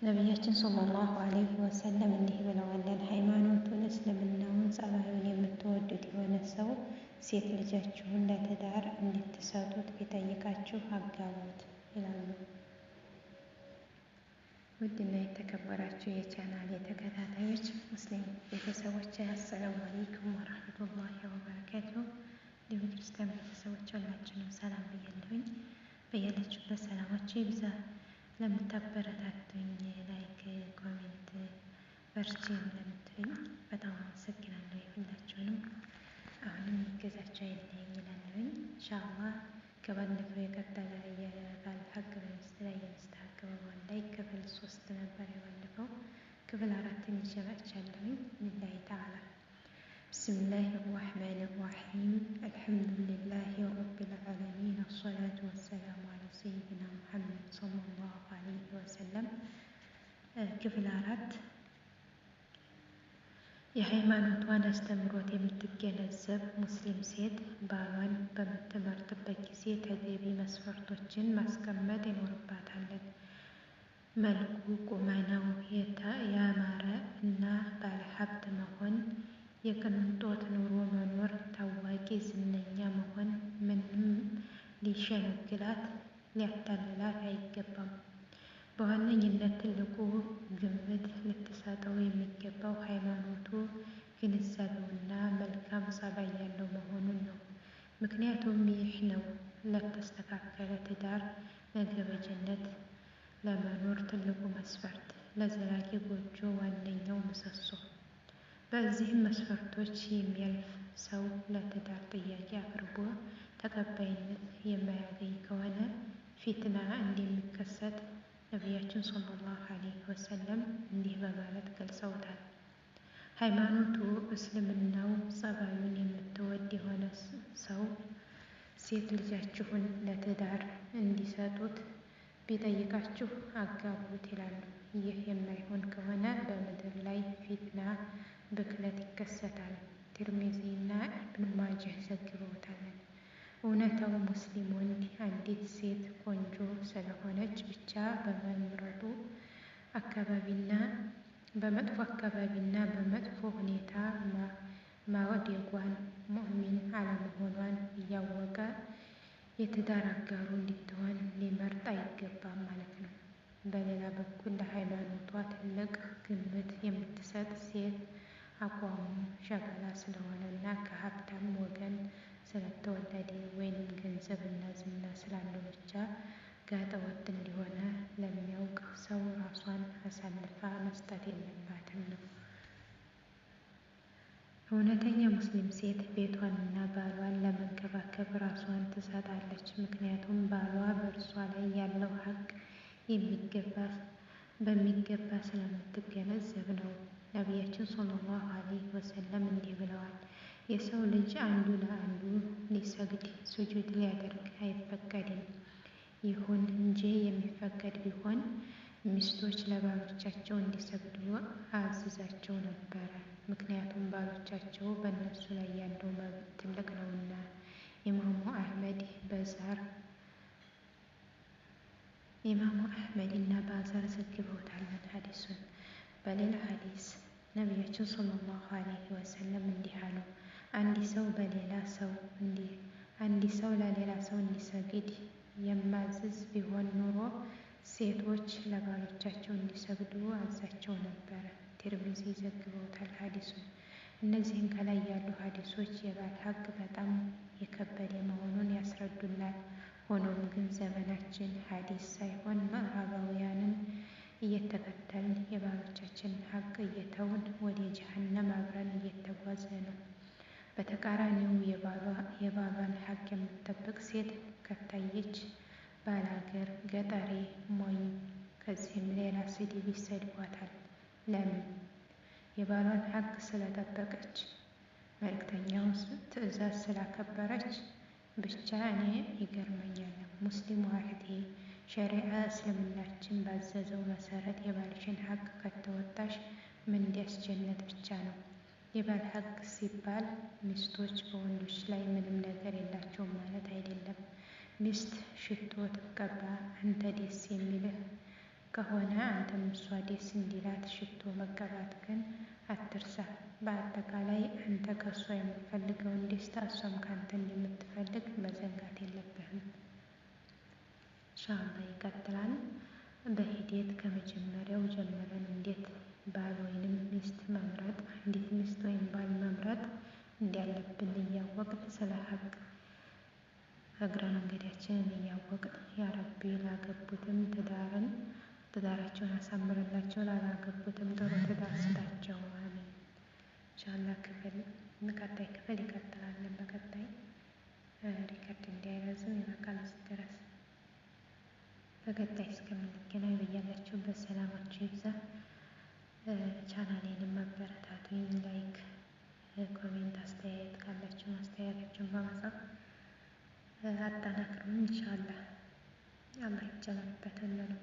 ነቢያችን ሰለላሁ ዐለይሂ ወሰለም እንዲህ ብለዋል፣ ሃይማኖቱን እስልምናውን ጸባዩን የምትወዱት የሆነ ሰው ሴት ልጃችሁን ለትዳር እንድትሰጡት ቢጠይቃችሁ አጋቡት ይላሉ። ውድና የተከበራችሁ የቻናሌ ተከታታዮች ሙስሊም ቤተሰቦች፣ አሰላሙ አለይኩም ወራህመቱላሂ ወበረካቱ። እንዲሁም ክርስቲያን ቤተሰቦች ሁላችንም ሰላም ብያለሁኝ። በያላችሁበት ሰላማችሁ ይብዛ። ለምታበረታቱኝ like፣ comment፣ በርቺ ለምትሉኝ በጣም አመሰግናለሁ ሁላችሁንም። አሁንም እገዛችሁ አይለየኝ እላለሁኝ። ኢንሻአላህ ከባለፈው የቀጠለ የባል ሀቅ በሚስት ላይ፣ የሚስት ሀቅ በባል ላይ ክፍል 3 ነበር የባለፈው። ክፍል 4ን ይዤ መጥቻለሁኝ። ሊላሂ ተዓላ። ብስሚላሂ ራህማን ራሂም፣ አልሐምዱሊላሂ ረቢል ዓለሚን፣ አሰላቱ ወሰላሙ አላ ሰይዲና ሙሐመድ ሰለላሁ ዐለይሂ ወሰለም። ክፍል 4። የሃይማኖቷን አስተምህሮት የምትገነዘብ ሙስሊም ሴት ባሏን በምትመርጥበት ጊዜ ተገቢ መስፈርቶችን ማስቀመጥ ይኖርባታል። መልኩ፣ ቁመናው ያማረ እና ባለሀብት መሆን፣ የቅንጦት ኑሮ መኖር፣ ታዋቂ ዝነኛ መሆን ምንም ሊሸነግላት ሊያታልላት አይገባም። በዋነኝነት ትልቁ ግምት ልትሰጠው የሚገባው ሃይማኖቱ፣ ግንዛቤውና መልካም ጸባይ ያለው መሆኑን ነው። ምክንያቱም ይህ ነው ለተስተካከለ ትዳር፣ ነገ በጀነት ለመኖር ትልቁ መስፈርት፣ ለዘላቂ ጎጆ ዋነኛው ምሰሶ። በእነዚህም መስፈርቶች የሚያልፍ ሰው ለትዳር ጥያቄ አቅርቦ ተቀባይነት የማያገኝ ከሆነ ፊትና እንደሚከሰት ነቢያችን ሰለላሁ ዐለይሂ ወሰለም እንዲህ በማለት ገልጸውታል። ሃይማኖቱ እስልምናው፣ ጸባዩን የምትወድ የሆነ ሰው ሴት ልጃችሁን ለትዳር እንዲሰጡት ቢጠይቃችሁ አጋቡት ይላሉ። ይህ የማይሆን ከሆነ በምድር ላይ ፊትና ብክለት ይከሰታል። ቲርሚዚ እና ኢብኑ ማጅህ ዘግበውታል። እውነታው ሙስሊም ወንድ አንዲት ሴት ቆንጆ ስለሆነች ብቻ በመምረጡ አካባቢና በመጥፎ አካባቢና በመጥፎ ሁኔታ ማደጓን፣ ሙእሚን አለመሆኗን እያወቀ የትዳር አጋሩ እንድትሆን ሊመርጥ አይገባም ማለት ነው። በሌላ በኩል ለሃይማኖቷ ትልቅ ግምት የምትሰጥ ሴት አቋሙ ሸበላ ስለሆነና ከሀብታም ወገን ስለተወለደ ወይንም ገንዘብና ዝና ስላለው ብቻ ጋጠ ወጥ እንደሆነ ለሚያውቅ ሰው ራሷን አሳልፋ መስጠት የለባትም ነው። እውነተኛ ሙስሊም ሴት ቤቷንና ባሏን ለመንከባከብ ራሷን ትሰጣለች። ምክንያቱም ባሏ በእርሷ ላይ ያለው ሀቅ በሚገባ ስለምትገነዘብ ነው። ነቢያችን ሰለላሁ ዐለይሂ ወሰለም እንዲህ ብለዋል፣ የሰው ልጅ አንዱ ለአንዱ ሊሰግድ ሱጁድ ሊያደርግ አይፈቀድም። ይሁን እንጂ የሚፈቀድ ቢሆን ሚስቶች ለባሎቻቸው እንዲሰግዱ አዝዛቸው ነበረ። ምክንያቱም ባሎቻቸው በእነሱ ላይ ያለው መብት ትልቅ ነውና። ኢማሙ አሕመድ እና ባዛር ዘግበውታል ሀዲሱን። በሌላ ሀዲስ ነቢያችን ሰለላሁ ዐለይሂ ወሰለም እንዲህ አሉ፣ አንድ ሰው ለሌላ ሰው እንዲሰግድ የማዝዝ ቢሆን ኖሮ ሴቶች ለባሎቻቸው እንዲሰግዱ አዛቸው ነበረ። ቲርሚዚ ዘግበውታል ሀዲሱን። እነዚህን ከላይ ያሉ ሀዲሶች የባል ሀቅ በጣም የከበደ መሆኑን ያስረዱናል። ሆኖም ግን ዘመናችን ሀዲስ ሳይሆን ምዕራባውያንን እየተከተልን የባሎቻችንን ሀቅ እየተውን ወደ ጀሀነም አብረን እየተጓዝን ነው። በተቃራኒው የባሏን ሀቅ የምትጠብቅ ሴት ከታየች ባላገር፣ ገጠሬ፣ ሞኝ፣ ከዚህም ሌላ ስድብ ይሰድቧታል። ለምን? የባሏን ሀቅ ስለጠበቀች፣ መልእክተኛውን ትዕዛዝ ስላከበረች ብቻ። እኔ ይገርመኛል። ሙስሊሟ እህቴ፣ ሸሪዓ እስልምናችን ባዘዘው መሰረት የባልሽን ሀቅ ከተወጣሽ ምንዳሽ ጀነት ብቻ ነው። የባል ሀቅ ሲባል ሚስቶች በወንዶች ላይ ምንም ነገር የላቸውም ማለት አይደለም። ሚስት ሽቶ ትቀባ፣ አንተ ደስ የሚልህ ከሆነ አንተም እሷ ደስ እንዲላት ሽቶ መቀባት ግን አትርሳ። በአጠቃላይ አንተ ከእሷ የምትፈልገውን ደስታ እሷም ከአንተ እንደምትፈልግ መዘንጋት የለብህም። ኢንሻአላህ ይቀጥላል። በሂደት ከመጀመሪያው ጀምረን እንዴት ባል ወይንም ሚስት መምረጥ እንዴት ሚስት ወይም ባል መምረጥ እንዳለብን እያወቅን ስለ ሀቅ እግረ መንገዳችንን እያወቅን ያ ረቢ ላገቡትም ትዳርን ትዳራቸውን አሳምርላቸው፣ ላላገቡትም ጥሩ ትዳር ስጣቸው። አሚን። ኢንሻአላህ ክፍል ቀጣይ ክፍል ይቀጥላለን። በቀጣይ record እንዳይረዝም ይበቃል እዚህ ድረስ። በቀጣይ እስከምንገናኝ በያላችሁበት ሰላማችሁ ይብዛ። ቻናሌንም አበረታቱኝ። Like፣ comment፣ አስተያየት ካላችሁ አስተያየታችሁን በመጻፍ አጠናክሩኝ። ኢንሻአላህ አላህ ይጨመርበት ሁሉንም።